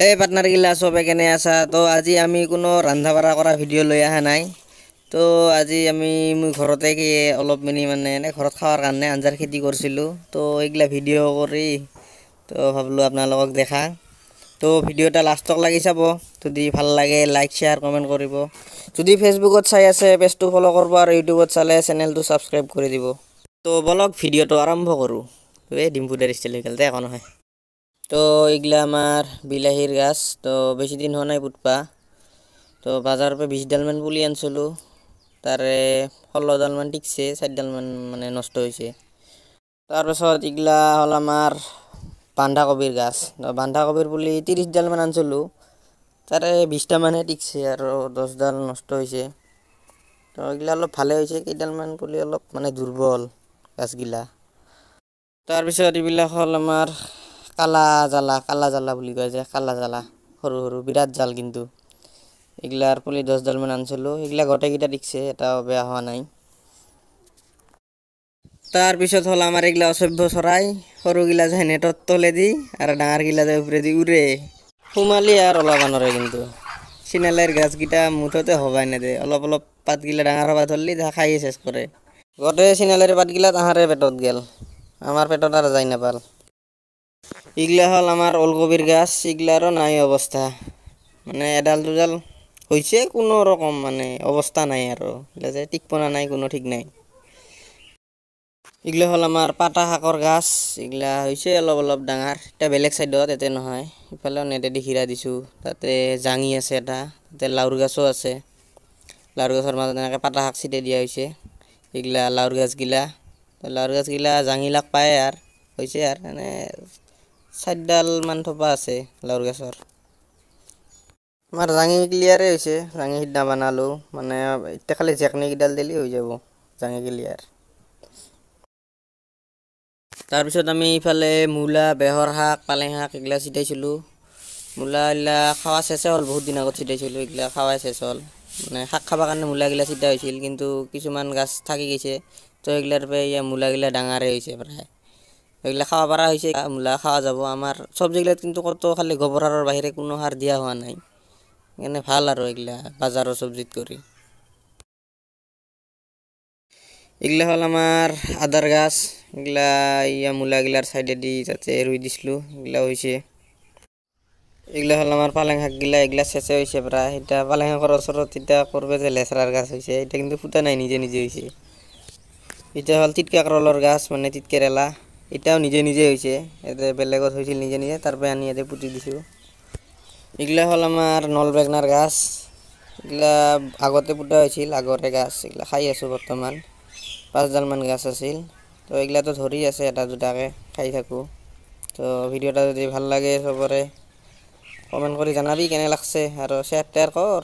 এই পাৰ্টনাৰগিলা চবে কেনে আছা? তো আজি আমি কোনো ৰন্ধা বঢ়া কৰা ভিডিঅ' লৈ অহা নাই। তো আজি আমি মই ঘৰতে কি অলপ মিনি মানে এনে ঘৰত খাৱাৰ কাৰণে আঞ্জাৰ খেতি কৰিছিলোঁ। তো এইগিলা ভিডিঅ' কৰি তো ভাবিলোঁ আপোনালোকক দেখা। তো ভিডিঅ' এটা লাষ্টক লাগি চাব, যদি ভাল লাগে লাইক শ্বেয়াৰ কমেণ্ট কৰিব। যদি ফেচবুকত চাই আছে পেজটো ফ'ল' কৰিব আৰু ইউটিউবত চালে চেনেলটো ছাবস্ক্ৰাইব কৰি দিব। তো বলক ভিডিঅ'টো আৰম্ভ কৰোঁ। এই ডিম্পুদাৰ ষ্টাইল হৈ গ'ল দে, একো নহয়। তো এইগিলা আমাৰ বিলাহীৰ গাছ, তো বেছি দিন হোৱা নাই পুতবা। তো বাজাৰৰ পৰা 20ডালমান পুলি আনিছিলোঁ, তাৰে 16ডালমান টিকছে, 4ডালমান মানে নষ্ট হৈছে। তাৰপাছত এইগিলা হ'ল আমাৰ বন্ধাকবিৰ গাছ। তো বন্ধাকবিৰ পুলি 30ডালমান আনিছিলোঁ, তাৰে 20টামানহে টিকছে আৰু 10ডাল নষ্ট হৈছে। তো এইগিলা অলপ ভালে হৈছে, কেইডালমান পুলি অলপ মানে দুৰ্বল গাছগিলা। তাৰপিছত এইবিলাক হ'ল আমাৰ কালা জ্বালা, কালা জ্বালা বুলি কয় যে, কালা জ্বালা সৰু সৰু বিৰাট জাল কিন্তু। এইগিলাৰ পুলি 10ডালমান আনিছিলোঁ, সেইগিলা গোটেইকেইটা টিকছে, এটাও বেয়া হোৱা নাই। তাৰপিছত হ'ল আমাৰ এইগিলা অসভ্য চৰাই, সৰুগিলা যায় নেটৰ তলেদি আৰু ডাঙৰগিলা যায় ওপৰেদি উৰে, সোমালি আৰু ওলাব নোৱাৰে। কিন্তু চিনালাইৰ গাছকেইটা মুঠতে হবাই নেদে, অলপ অলপ পাতগিলা ডাঙৰ হবা ধৰলি খাইয়ে চেচ কৰে। গোটেই চিনালাইৰ পাতগিলা তাহাৰে পেটত গেল, আমাৰ পেটত আৰু যাই নাপাল। এইগিলা হ'ল আমাৰ ওলকবিৰ গাছ, এইগিলাৰো নাই অৱস্থা, মানে এডাল দুডাল হৈছে কোনো ৰকম, মানে অৱস্থা নাই আৰু এইগিলা যে টিকপনা নাই, কোনো ঠিক নাই। এইগিলা হ'ল আমাৰ পাতা শাকৰ গাছ, এইগিলা হৈছে অলপ অলপ ডাঙৰ, এতিয়া বেলেগ চাইডত এতে নহয়, ইফালেও নেটেদি ঘিৰা দিছোঁ। তাতে জাঙি আছে এটা, তাতে লাওৰ গাছো আছে, লাওৰ গছৰ মাজত এনেকৈ পাতা শাক ছিটাই দিয়া হৈছে। এইগিলা লাওৰ গাছগিলা, লাওৰ গাছগিলা জাঙিলাক পায় আৰু হৈছে আৰু এনে 4ডালমান থোপা আছে লাওৰ গাছৰ। আমাৰ জাঙি ক্লিয়াৰে হৈছে, জাঙি সিদিনা বনালোঁ, মানে এতিয়া খালি জেকনিকেইডাল দিলেই হৈ যাব জাঙি ক্লিয়াৰ। তাৰপিছত আমি ইফালে মূলা, বেহৰ শাক, পালেং শাক এইগিলা ছিটাইছিলোঁ। মূলা এইগিলা খোৱা চেচে হ'ল, বহুত দিন আগত ছিটাইছিলোঁ, এইগিলা খোৱাই চেচ হ'ল। মানে শাক খাবৰ কাৰণে মূলাগিলা ছিটা হৈছিল, কিন্তু কিছুমান গাছ থাকি গৈছে, তো এইগিলাৰ পৰা ইয়া মূলাগিলা ডাঙৰে হৈছে প্ৰায়, এইগিলা খাব পৰা হৈছে, মূলা খোৱা যাব। আমাৰ চব্জিগিলাত কিন্তু ক'তো খালি গোবৰ সাৰৰ বাহিৰে কোনো সাৰ দিয়া হোৱা নাই, সেইকাৰণে ভাল আৰু এইগিলা বাজাৰৰ চব্জিত কৰি। এইগিলা হ'ল আমাৰ আদাৰ গাছ, এইগিলা ইয়া মূলাগিলাৰ চাইডেদি তাতে ৰুই দিছিলোঁ, এইগিলা হৈছে। এইগিলা হ'ল আমাৰ পালেং শাকগিলা, এইগিলা চেচে হৈছে প্ৰায়। এতিয়া পালেং শাকৰ ওচৰত এতিয়া কৰবে যে লেচৰাৰ গাছ হৈছে, এতিয়া কিন্তু ফুটা নাই, নিজে নিজে হৈছে। এতিয়া হ'ল তিত কাকৰলৰ গাছ, মানে তিত কেৰেলা, এতিয়াও নিজে নিজে হৈছে, ইয়াতে বেলেগত হৈছিল নিজে নিজে, তাৰ পৰা আনি ইয়াতে পুতি দিছোঁ। এইগিলা হ'ল আমাৰ নল বেগনাৰ গাছ, এইগিলা আগতে পুতা হৈছিল, আগৰে গাছ, এইগিলা খাই আছোঁ বৰ্তমান। 5ডালমান গাছ আছিল, তো এইগিলাটো ধৰি আছে, এটা দুটাকৈ খাই থাকোঁ। তো ভিডিঅ' এটা যদি ভাল লাগে চবৰে কমেণ্ট কৰি জনাবি কেনে লাগছে, আৰু শ্বেয়াৰ টেয়াৰ কৰ।